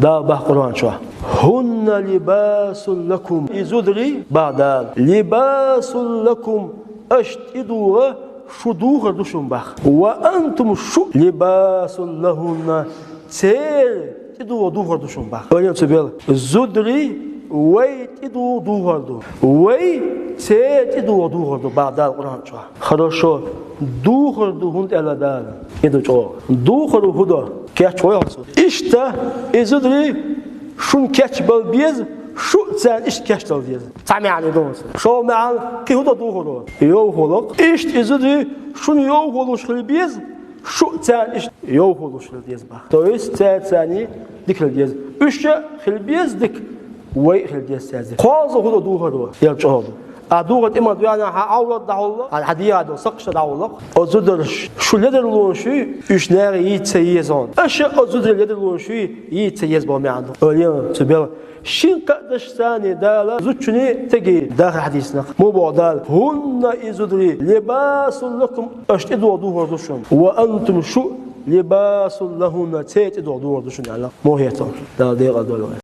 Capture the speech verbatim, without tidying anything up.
Дала бах Къуръан чу: «Хунна либасул лакум». И зударий, бах Дала, «либасул лакум», аша тӀедугӀа шу духар ду шун бах. «Ва антум», шу, «либасул лахунна», церан тӀедугӀа духар ду шун бах. Ойла е цу бел. Зударий вай тӀедугӀа духар ду. Вай церан тӀедугӀа духар ду, бах Дала Къуръан чу. Хорошо. Духар ду хӀунда аьлла Дала? И ду чӀогӀа. Духар хӀун ду? Кечвой хьо цу. Иштта, и зударий шун кечбала беза, шу царна иштта кечдала деза. Цхьа маьӀна ду цун. ШоллагӀа маьӀна, кхин хӀун ду духар? Йовхо лу-кх. Иштта и зударий шун йовхо луш хила беза, шу царна иштта йовхо луш хила деза бах. То есть царца цхьана дика хила деза. Уьш а хила беза дика, вай а хила деза царца дика. КхозлагӀа хӀун ду духар? Ер чӀогӀа ду. А духар тӀема дуьхьал хьан Ӏоврат дӀахьулла, хьан дегӀа долу сакхташ дӀахьулла. Оцу зударша шу ледарлонаш юй, уьш нахе йийца ца еза хьуна. Аша оцу зударий ледарлонаш юй, йийца ца еза боху маьӀна ду. Ойла е цу бел. Шина кхаъ деш царна Дала зудчунний стегий дахар хьадийцина. Муха боху Дала: «Хунна», и зударий, «либасул лакум», аша тӀедугӀа духар ду шуна. «Ва антум», шу, «либасул лахунна», церан тӀедугӀа духар ду шуна аьлла. Муха хетал? Дала декъал дойла вай.